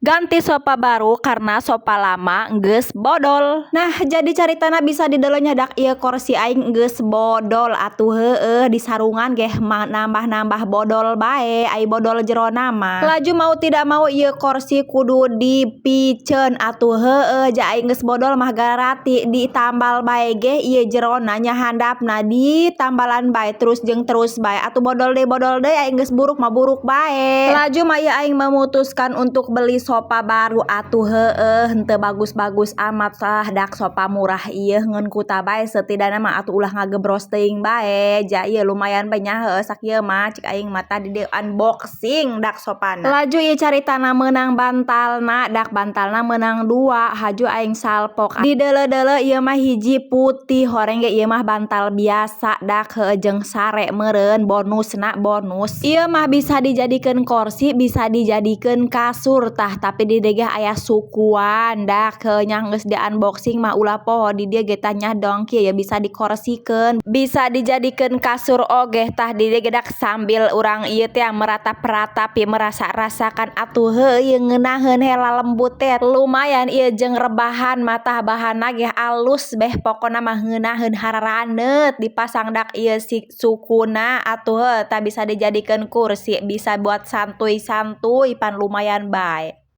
Ganti sofa baru karena sofa lama geus bodol. Nah, jadi caritana bisa dideleng nya, dak ieu kursi aing geus bodol atuh, heueuh, di sarungan geh nambah-nambah bodol bae, ai bodol jerona mah. Laju mau tidak mau ieu kursi kudu dipiceun atuh, heueuh, ja aing geus bodol mah garati ditambal bae ge ieu jerona nya, handapna ditambalan bae terus jeung terus bae atuh, bodol deui, bodol deui, aing geus buruk mah buruk bae. Laju mah ieu aing memutuskan untuk beli sofa baru atuh, heueuh, henteu bagus-bagus amat lah, dak sofa murah ieu ngeun kuta bae, setidakna mah atuh ulah ngagebros teuing bae, ja ieu lumayan bae nya, heueuh, sakieu mah cik aing mah. Tadi di unboxing dak sofana. Laju ieu caritana meunang bantalna, dak bantalna meunang dua, haju aing salpok. Di deuleu-deuleu ieu mah hiji putih, horeng ge ieu mah bantal biasa dak, heueuh, jeung sare meureun bonusna, bonus. Ieu mah bisa dijadikeun kursi, bisa dijadikeun kasur tah, tapi di dieu ge aya sukuan dak, heueuh nya. Geus di unboxing mah ulah poho, di dieu ge tah nya dong kieu ya, bisa dikorsikeun, bisa dijadikeun kasur oge. Tah, di dieu ge dak sambil urang ieu teh meratap-ratapi, merasa-rasakan atuh, heueuh, ieu ngeunaheun hela, lembut teh lumayan ieu jeung rebahan mah. Tah, bahanna ge alus beh, pokona mah ngeunaheun, hararaneut dipasang dak ieu si sukuna atuh, heuh, tah bisa dijadikeun kursi, bisa buat santuy-santuy, pan lumayan bae.